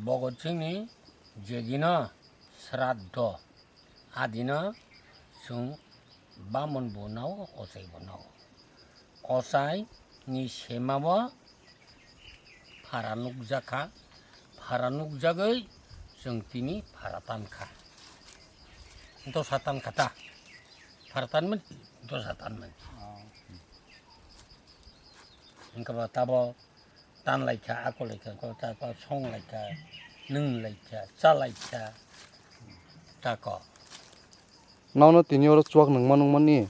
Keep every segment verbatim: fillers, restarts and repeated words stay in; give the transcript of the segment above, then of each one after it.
Bhagat Singhni jegino sraddho, adino chwng bamon bo nao, ochai bo nao. Ochai ni sema bo phara nukjakha, phara nukjagwi chwng tini phara tankha. Dosa tankha ta, phara tanmani, dosa tanmani. Hwnkhe ba tabo tan laikha, ako laikha, ko ta, ko song laikha, nwng laikha, cha laikha, tako. Nono tini oro chuak nungma nungmani,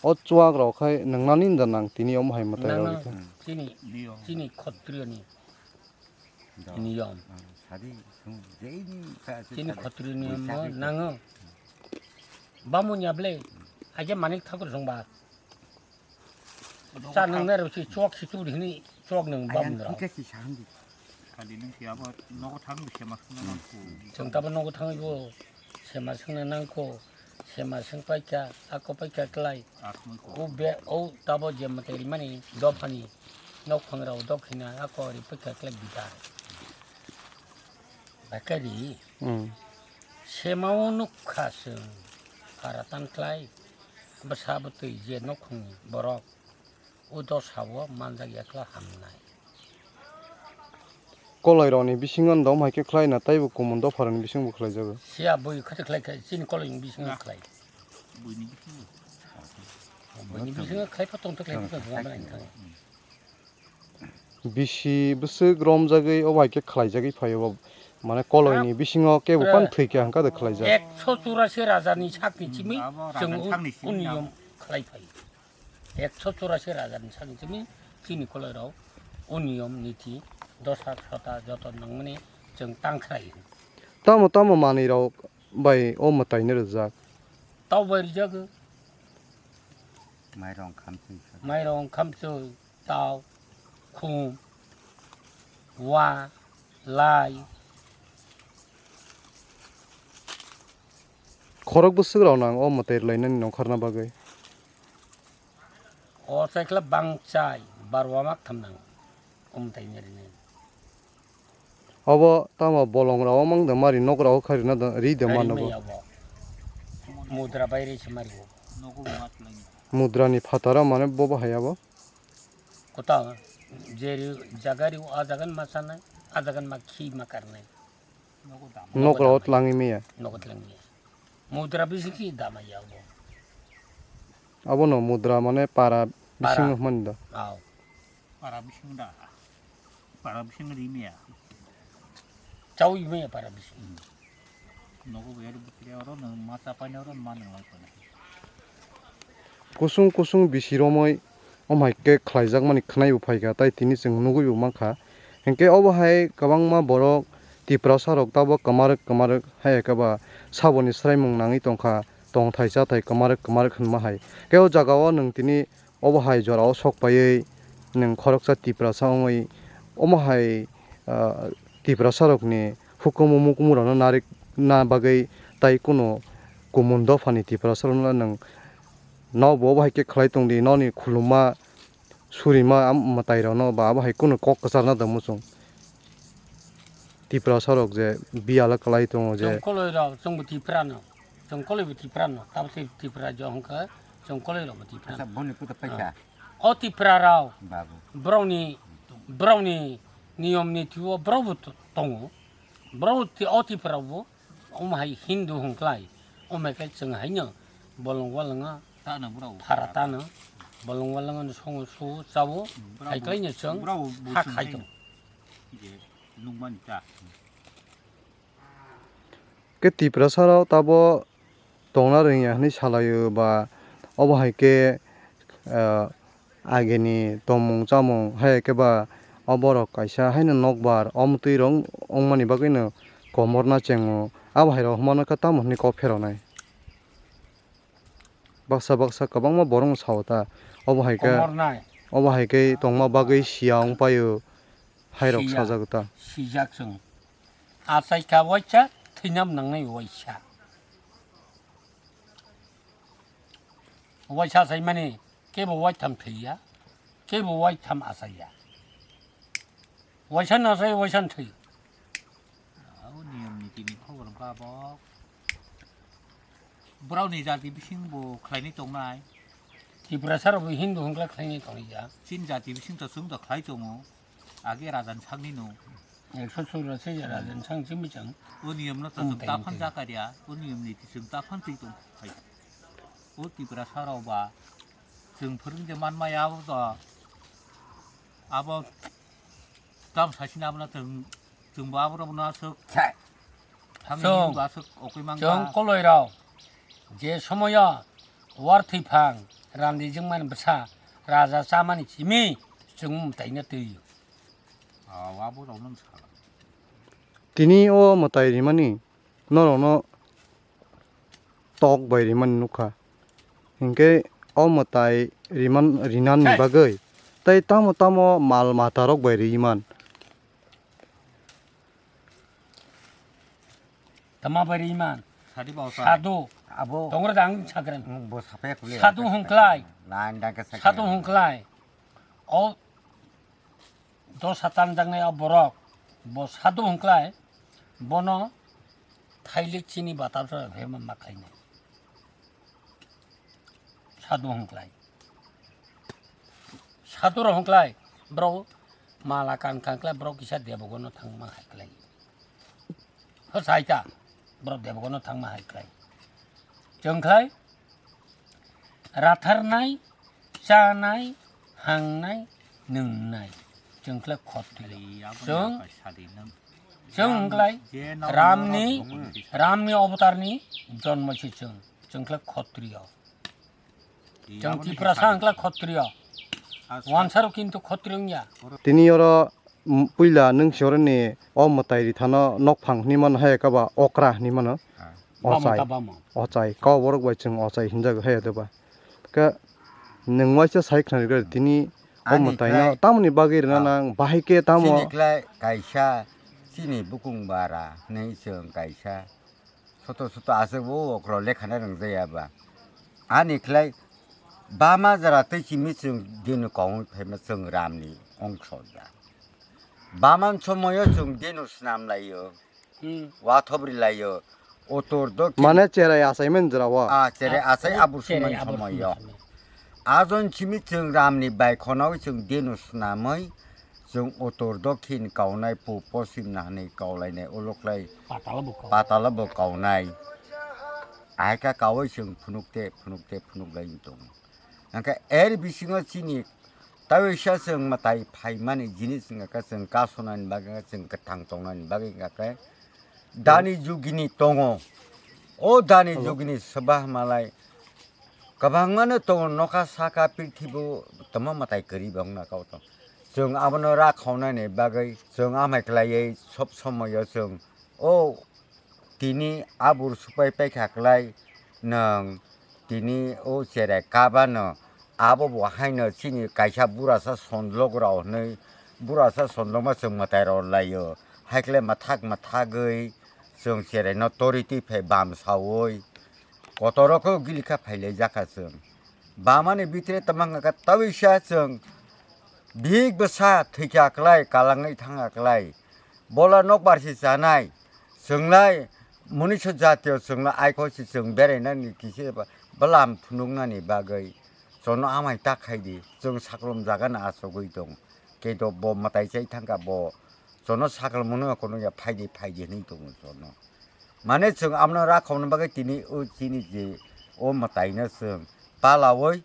o chuak rok khai nungnani da nang tini omo hai mwtai rok Nang khe. Chini, chini khotriyo ni niyom. Chini khotriyo niyom nango. Bamunya ble, aje manik thakur songba. Cha nang nero si chok si tu hini chok nang bam nero. Kali nung si abo nogo thang se mas nang ko. Chwng tabo nogo thang bo se mas nang nang ko. Se mas paikha, ako paikha klai. Asmui ko. O be, o tabo je mwtai rimani dophani nok phangrao dokhina ako ri paikha klai bidar. Bakari. Hmm. Semao nukha chwng phara tan klai. Bwsa bwtwi je nokhungni borok. O dosao manjak yakla hamnai. Koloi rokni bisingo dom hai khe khlai na taibo kumun dopha rokni bisingo bo khlai jago. Siya bui khati khlai khe chini koloi ni bisingo khlai. Bui ni bisingo. Bui ni bisingo khlai pha tong khlai pha tong khlai thang. Bisi bwswk romjagwi obo hai khe khlai jagwi phaio bo. Mane koloi ni bisingo kebo pan thwi khe hangka de khlai jak. Ekso churasi raja ni sakni chimi chwng uniyom khlai phai. Ekso churasi raja ni sakni chimi chini koloi rok uniyom niti dosa sota joto nangmani chwng tang khlai. Tamo tamo manwi rok bai o mwtai ni rwjak. Tau bai rwjago. Mairong khamchwi. Mairong khamchwi, tau, khum, wa, lai. Khorok bwswk rok nang o mwtai rwlainani nongkhorna bagwi? O chaikla bangchai barwa mak tham nang o mwtai ni rwnai. Obo tamo bolong rok o mang da mari nok rok o khai rwna da ri da mano bo. Mudra bai ri se mari bo. Mudra ni phataro mane bo bahai abo. Kota je ri jaga ri o a jaga ni ma chanai a jaga ni ma khi ma karnai. Nok rok o tlangwi maya. Nok o tlangwi maya. Mudra bisi khi dama ya bo. Abo no mudra mane para bisingo hmani da. Aw. Para bising da. Para bising ri maya. Chawi maya para bising. Nogo bo yari bukri oro no masa pani oro ma nang lai pani. Kusung kusung bisi romoi om hai khe khlai jak mani khwnai bo phai kha tai tini chwng nugui bo man kha. Hinkhe obo hai kwbangma borok Tiprasa rok tabo kwmarwk kwmarwk hai khe ba saboni swraimung nangwi tong kha, tongthai chathai kwmarwk kwmarwk hwnma hai. Khe o jaga o nwng tini obo hai jora o sok paiwi nwng khoroksa Tiprasa wngwi omo hai, ah, Tiprasa rokni hukumu mukumu rokno narikna bagwi tai kunu kumun dophani Tiprasa rokno nwng nokbo obo hai khe khlai tongdi, nokni khuluma surima mwtai rokno ba abo hai kunu kok kwcharna da muchung Tiprasa rok je biyalo kwlai tongo je. Chwng koloi rok chwngbo Tiprano. Chwng koloi bo Tipra no, tabo se Tipra jo hwnkha, chwng koloi rok bo Tipra no. Boni puto paikha. O Tipra rok, babu, borokni, borokni niyom niti o borok bo to-, tongo. Borok bo ti-, o Tipra bo, omo hai Hindu hwnkhlai, omo hai khe chwng haino bolong walwngo phara tano, bolong walwngo songo suo chao, hai khlaino chwng ha khai tongo. Khe Tiprasa rok tabo tongna rwngya hwnwi salaio ba obo hai khe, ah, agini tongmung chamung hai khe ba oborok kaisa haino nokbar o mwtwi rok wngmani bagwino komorna chengo abo hai rok hwnmano khe tamo hwnwi kok pheronai. Baksa baksa kwbangma borokno sao ta obo hai khe, obo hai khe tongma bagwi siya wng paio hai rok sajak ta. Sijak chwng. Achai kha waisa, thwinam nangnai waisa. Waisa achaimani kebo waitham thwiya, kebo waitham achaiya. Waisa no achai, waisa no thwi. Bo borokni jati bising bo khlainai tongnai. Tiprasa rok bo Hindu hwnkhe khlainai tongya. Chini jati bising to chwng to khlai tongo. Age rajan sakni no. Ekso churasi rajan sang chimi chang. O niyom no to chwng ta phan jakarya. O niyom ni chwng ta phan twi tong khai. O Tiprasa rok ba chwng phwrwng je manmaya abo to. Abo tam sasina abo no chwng, chwng bo abo rok no aswk. Thangni chwng, hwnba aswk okwi mangkha. Chwng koloi rok je somoyo war thwiphang randi jwngmani bwsa raja chamani simi chwng mwtaino twi. Ah, abo rok no sa. Tini o mwtai rimani norokno tok bai rimani nukha. Hinkhe o mwtai riman, rinani bagwi tei tamo tamo mal mata rok bai riman. Tama bai riman. Sadi ba o sa. Sadu. Abo. Tongra dang sakran. Hmm, bo sape kule. Sadu hongklai. Lain dang ke sakran. Sadu hongklai. O dosa tanjaknai o borok. Bo sadu hongklai. Bono thailik chini batar sa phe ma khainai. Sadu hongklai. Sadu rok hongklai. Bro mala kan kan klai bro kisa debogono thangma hai klai. Ho saita. Bro debogono thangma hai klai. Chwng khlai. Ratharnai, chanai, hangnai, nwngnai. Chwng khlai khotri. Chwng, chwng hongklai. Ramni, Ramni avatarni jonmo se chwng. Chwng khlai khotriyo. Chwng Tiprasa hongklai khotriyo. Wansaro kintu khotriyo wngya. Tini oro, mm, puila nwng si oroni o mwtai rithano nokphang hwnwi mano, hai khe ba okra hwnwi mano. Ochai. Ochai. Kok borok bai chwng ochai hinjago hai doba. Khe nwng waisa sai khna rwgwi tini o mwtaino tamoni bagwi rwna nang bahai khe tamo. Chini khlai kaisa chini bukung bara hwnwi chwng kaisa. Soto soto aswk bo okro lekhana rwngjaya ba. Ani khlai bama jora twi simi chwng dino kongwi phaima chwng Ramni ongkho ja. Baman somoyo chwng dino snam laio. Hmm. Wathobri laio. Utor dokhin. Mane cherai achaimani jora o. Ah, cherai achai abur sumani somoyo. Ajon simi chwng Ramni bai khonao chwng dino snamwi chwng utor dokhin kaunai pu posim nahanwi kaulainai uloklai patalo bo kau. Patalo bo kaunai. Aika kaui chwng phunukte phunukte phunuklai tongo. Hwnkhe er bisingo chini taisa chwng mwtai phaimani jinis wngkha khe chwng kasonani bagwi chwng kwthang tongnani bagwi wngkha khe dani jugini tongo. O dani jugini swbah malai kwbangmano tongo, nokha saka prithibo tamo mwtai kwrwi bo wngna kau tong. Chwng abono rakhaunani bagwi chwng amai khlaiwi sob somoyo chwng o tini abur supai paikha khlai nwng tini o cherai kabano abo bo haino chini kaisa burasa sondlok rok hwnwi burasa sondlokma chwng mwtai rok laio. Haikhlai mwthak mwthagwi chwng cherai no tori twi phai bam saui kotor rok gili kha phailaijak kha chwng. Bamani bitire tamo wngkha khe tawisa chwng bihik bwsa thwikha khlai, kalangwi thangkha khlai, bola nokbar se chanai, chwnglai muniso jatio chwngno aiko se chwng berainani kisa bwlam phunuknani bagwi chwngno amai ta khaidi, chwng saklom jagano achugwi tong. Keto bo mwtai chai thangkha bo chwngno saklom mwnwi kono ya phaidi phaidi hwnwi tongo chwngno. Mane chwng abono rakhokna bagwi tini o chini je o mwtaino chwng palaui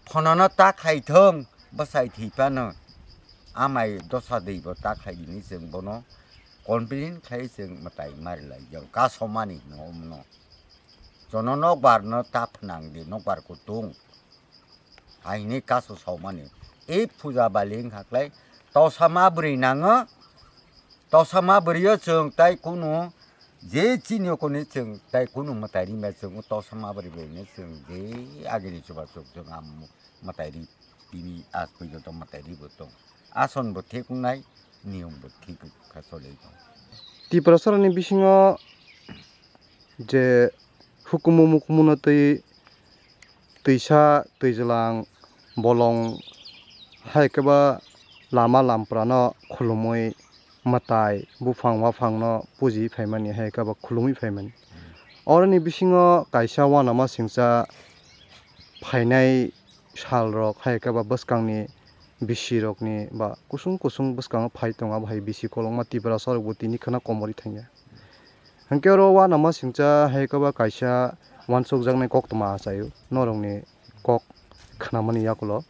phonano ta khaithwng bwsai thwi phano amai dosa dwi bo ta khlai hwnwi chwng bono confident khlai chwng mwtai mari lai jao kasomani hino omono. Chwngno nokbar no ta phnang di nokbar kutung. Hai hwnwi kasu saumani. E puja bali wngkha khlai tosa ma bwrwi nango. Tosa ma bwrwi o chwng tai kunu je chini okoni chwng tai kunu mwtai rimya chwng tosa ma bwrwi bai hwnwi chwng je agini chubachu chwng a mwtai ri tini aaj porjonto mwtai ri bo tong. Ason bo thik wngnai, niyom bo thik kha choli tong. Tiprasarani bisingo je hukumu mukumu no twi twisa twijlang bolong hai khe ba lama lampra no khulumui mwtai buphang waphangno puji phaimani, hai khe ba khulumwi phaimani. Oroni bisingo kaisa uanama singcha phainai salrok hai khe ba bwskangni bisirokni ba kusung kusung bwskango phai tongo, abo hai bisi kolokma Tiprasarokbo tini khwna komorwi thangya. Hwnkhe oro uanama singcha hai khe ba kaisa uansukjaknai koktwma achaio norokni kok khnamani yakulo.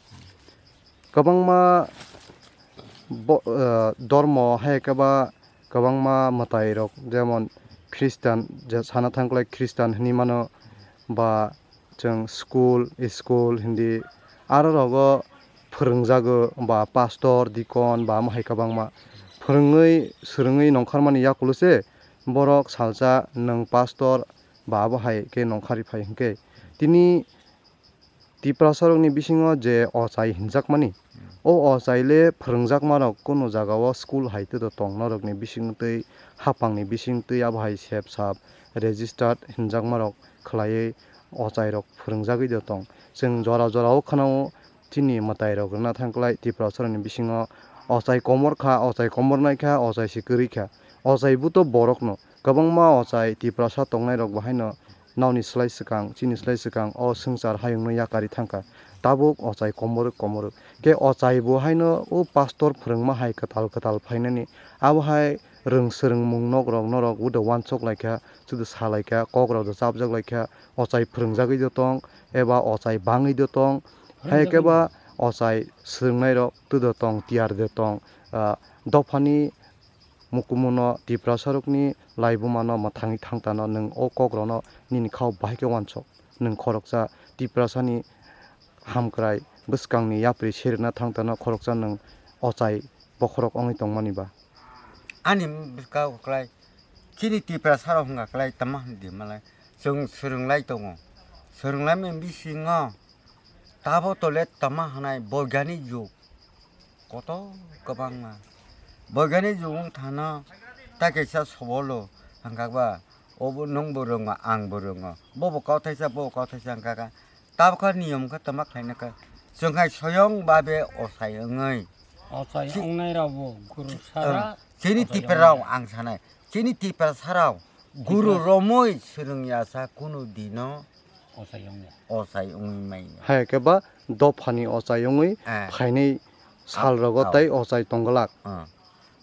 Kwbangma bo-, ah, dormo hai khe ba kwbangma mwtairok, jemon Christian, je sana thangkhlai Christian hinwi mano, ba chwng school, school hindi aro rogo phwrwngjago, ba pastor, deacon, ba amo hai kwbangma phwrwngwi swrwngwi nongkharmani yakulo se borok salsa nwng pastor ba abo hai khe nongkhari phai hwnkhe tini Tiprasarokni bisingo je ochai hinjakmani, o ochai le phwrwngjakmarok kunu jagao school hai tei tong norokni bisingtwi, hapangni bisingtwi abo hai sep sap registered hinjakmarok khwlaiwi ochairok phwrwngjagwi de tong. Chwng jora jorao khwnao chini mwtairok rwna thangkhlai Tiprasarokni bisingo ochai komor kha, ochai komor nai kha, ochai se kwrwi kha. Ochai buto borokno kwbangma ochai Tiprasa tongnairok bo haino nokni slai swkang, chini slai swkang o swngchar hayungno yakarwi thangkha. Tabuk ochai komorwk komorwk. Khe ochai bo haino o pastor phwrwngma hai kwtal kwtal phainani. Abo hai rwng swrwngmung nok rok norok udo uansuk laikha, sudo sa laikha, kok rok do chapjak laikha, ochai phwrwngjagwi do tong, eba ochai bangwi do tong. Hai khe ba ochai swrwngnai rok tudo tong, tiyar de tong, ah, dophani mukumuno Tiprasarokni laibumano mwthangwi thangtano nwng o kokrokno nini khao bahai khe uansuk. Nwng khoroksa Tiprasani hamkrai bwskangni yapri serikna thangtano khoroksa nwng ochai bokhorok wngwi tongmani ba? Ani bwskango kwlai chini Tiprasarok hwnkha kwlai tama hwn di malai chwng swrwnglai tongo. Swrwnglaimani bisingo tabo tole tama hwnai boigyanik jug. Kotor kwbangma. Boigyanik jugwng thano ta kaisa sobolo hwnkha ba obo nwngbo rwngo angbo rwngo. Bobo kauthaisa bobo kauthaisa hwnkha kha. Tabukha niyom khe tama khlaina khe chwng hai soyong babe ochai wngwi. Ochai Chi- wngnai rokbo guru Chi- sara ang, chini ochai tipra rok wngnai. Ang sanai. Chini tipra sarao guru Tipra romwi swrwngya sa kunu dino Ochai wngya. Ochai wngwi manya. Hai khe ba dophani ochai wngwi Ah. phainai sal rogo Ah. tei ochai tongglak. Ah.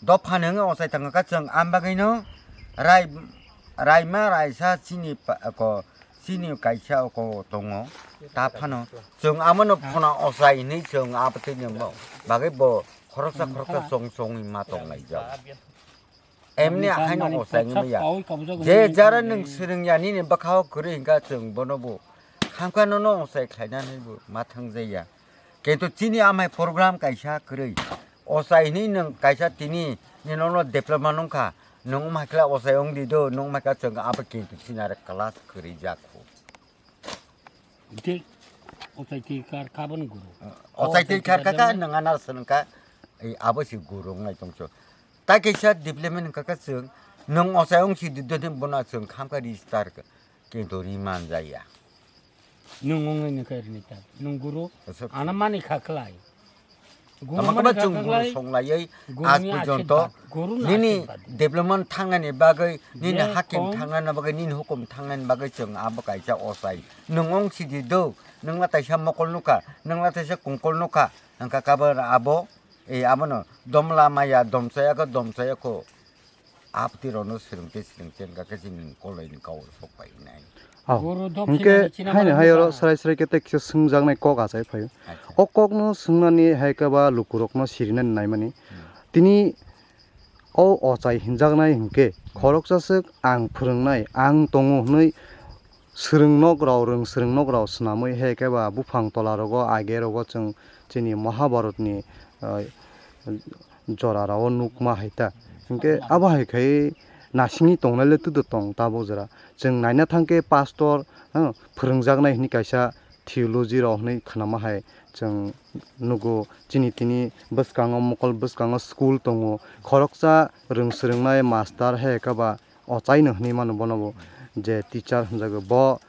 Dophani wngwi ochai tongkha chwng am bagwino rai, raima raisa chini pa-, ko, chini kaisa oko tongo. Ta phano chwng amono phona ochai hinwi chwng abotwini mo-, bagwi bo khoroksa khoroksa chong chongwi ma tong laijak. Emni ahaino ochai wngya. Je jara nwng swrwngya nini bwkhao kwrwi hwnkha chwng bono bo khamkha nono ochai khlainani bo ma thangjaya. Kintu chini amhai program kaisa kwrwi. Ochai hinwi nwng kaisa tini ninono diploma nungkha. Nwng wngmai khe ochai wngdi do, nwng wngmai khe chwng abo kintu chini are class kwrwi jak kho. Thik, ochai thik kar kha boni guru. Ochai thik kar kha kha nwng anar swrwng kha, ei abo se guru wngnai tongso. Tai kaisa development wngkha kha chwng, nwng ochai wng si dudoni bono chwng khamkha register kha, kintu ri manjaya. Nwng wngwi nokhe rini ta, nwng guru, Aswk. Ano mani kha khlai. Tamo khe ba chwng guru songlaiwi aaj porjonto nini development thangnani bagwi, nini hakim thangnani bagwi, nini hukum thangnani bagwi chwng abo kaisa ochai. Nwng wng sidi do, nwng la taisa mokol nukha, nwng la taisa kongkol nukha, hwnkha khe abo, eh, abono domla maya domchaya kho, domchaya kho. Apti rokno swrwng tei swrwng chen kha khe chini koloi ni kau sok pai nai. Oh, hwnkhe haino hai oro srai srai khe tei kisa swngjaknai kok achai phaio. Acha. O kokno swngnani hai khe ba lukurokno sirinani naimani. Hmm. Tini o ochai hinjaknai hwnkhe khoroksa swk ang phwrwngnai, ang tongo hwnwi swrwng nok rok, rwng swrwng nok rok swnamwi hai khe ba buphang tola rogo age rogo chwng chini Mahabharatni, ah, jora rao nukma hai ta. Hwnkhe abo hai khai nasingwi tongnai le tudo tong tabuk jora. Chwng naina thang khe pastor, ha, phwrwngjaknai hwnwi kaisa theology rok hwnwi khnama hai chwng nugo. Chini tini bwskango mokol bwskango school tongo. Khoroksa rwng swrwngnai master hai khe ba ochaino hwnwi mano bono bo je teacher hwnjago. Bo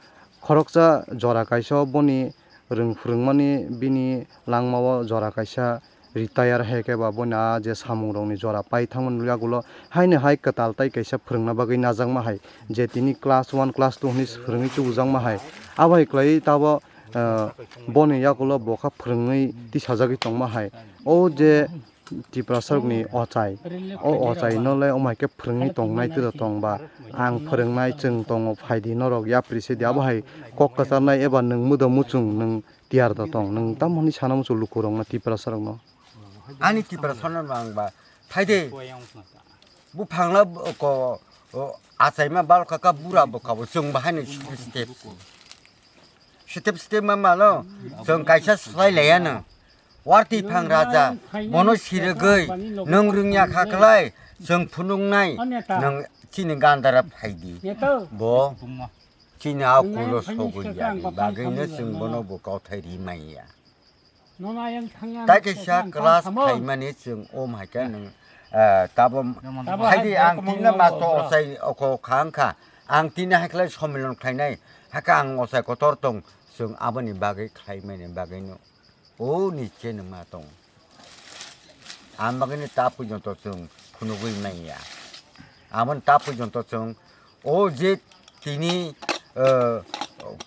khoroksa jora kaisa boni rwng phwrwngmani bini langmao jora kaisa retire hai khe ba boina je samung rokni jora pai thangmani yagulo haino hai kwtal tai kaisa phwrwngna bagwi najakma hai, je tini class one, class two hwnwi phwrwngwi chubujakma hai. Abo hai kwlaiwi tabo, ah, boni yagulo bo kha phwrwngwi tisajagwi tongma hai. O je Tiprasarokni ochai, o ochaino le omo hai khe phwrwngwi tongnai twido tong ba, ang phwrwngnai, chwng tongo, phaidi norok yapri se di, abo hai kok kwcharnai eba nwng mudo muchung nwng tiyar da tong, nwng tamo hwnwi sana muchung lukurokno, Tiprasarokno? Ani Tiprasarno ang ba, phaidi, buphangla ko, o, achaima balkha ka bura bwkha bo chwng bahai ni step. Step step ma malo, chwng kaisa slai laiya no. Warti phang raja, bono sirigwi, nwng rwngya kha khlai, chwng phunuknai, nwng chini gandara phaidi. Bo chini a kulo sogwi ya, bagwino chwng bono bo kauthai rimaiya. Tai kaisa class phaimani chwng om hai khe nwng, eh, tabo phaidi ang tini master ochai oko kha wngkha. Ang tini hai khlai somilon khlainai, hakhe ang ochai kotor tong, chwng aboni bagwi khlaimani bagwino o ni che nwngma tong. Ang bagwino ta pujonto chwng phunugwi manya. Amon ta pujonto chwng o je tini, eh,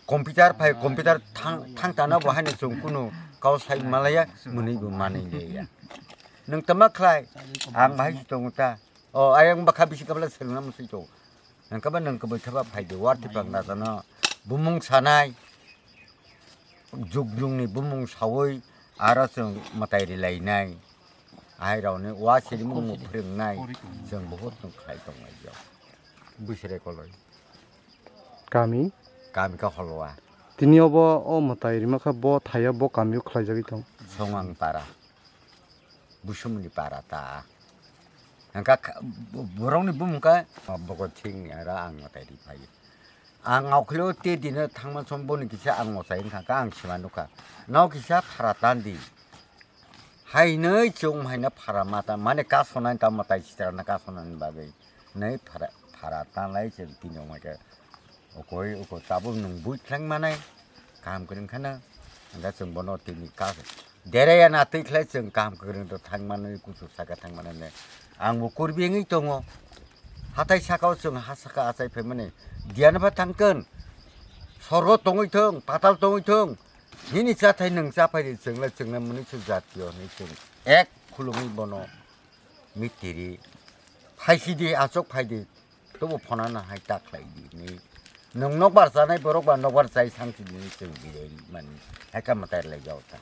computer phai, computer thang, thang tana bo haino chwng kunu kau sai malaya, mwnwi bo manwi leya. Nwng tama khlai, ang bahai si tongo ta. O, ayang bakha bisi kabla swrwngna mwswi tongo. Nwng kaba nwng kwbwi thaba phai di, warti pang na tano bumung sanai, juk jungni bumung sawi, aro chwng mwtai rilainai. Ahai rokni wa sirimung phwrwngnai, chwng buhut chwng khlai tongnai jok. Bwswre koloi. Kami? Kami ka holwa. Tini obo o mwtai rima kha bo thaya bo kami o khlai jagwi tong. Songang para. Busumni para ta. Hwnkha kha-, bo-, borokni bumung kha bogo thikni aro ang mwtai ri phai. Ang aukhlio te dino thangma som boni kisa ang ochai wngkha kha ang sima nukha. Nao kisa phara tandi. Hainwi chwng haino phara mata, mane kasonani tamo tai sitrana kasonani bagwi. Nai phara, phara tanlai chwng tini wngmai khe. Okoi, oko tabuk nwng bui khleng manai. Kaham kwrwng khana. Hwnkhe chwng bono tini kas-, deraya na twi khlai chwng kaham kwrwng to thang manani, kuchuk saka thang manani. Ang bo kurbi wngwi tongo. Hatai saka o chwng ha saka achai phaimani. Diyan pha thangkon. Sorgo tongwi thung, patal tongwi thung. Nini chathai nwng chaphai di, chwngla chwngna mwnwi chwng jatio hwnwi chwng ek khulumwi bono mitiri. Phaisidi, achuk phaidi, tobo phonana hai ta khlaidi hwnwi. Nwng nokbar chanai borok ba nokbar chai sangsidi hwnwi chwng bidai mani. Hai kha mwtai lai jao ta.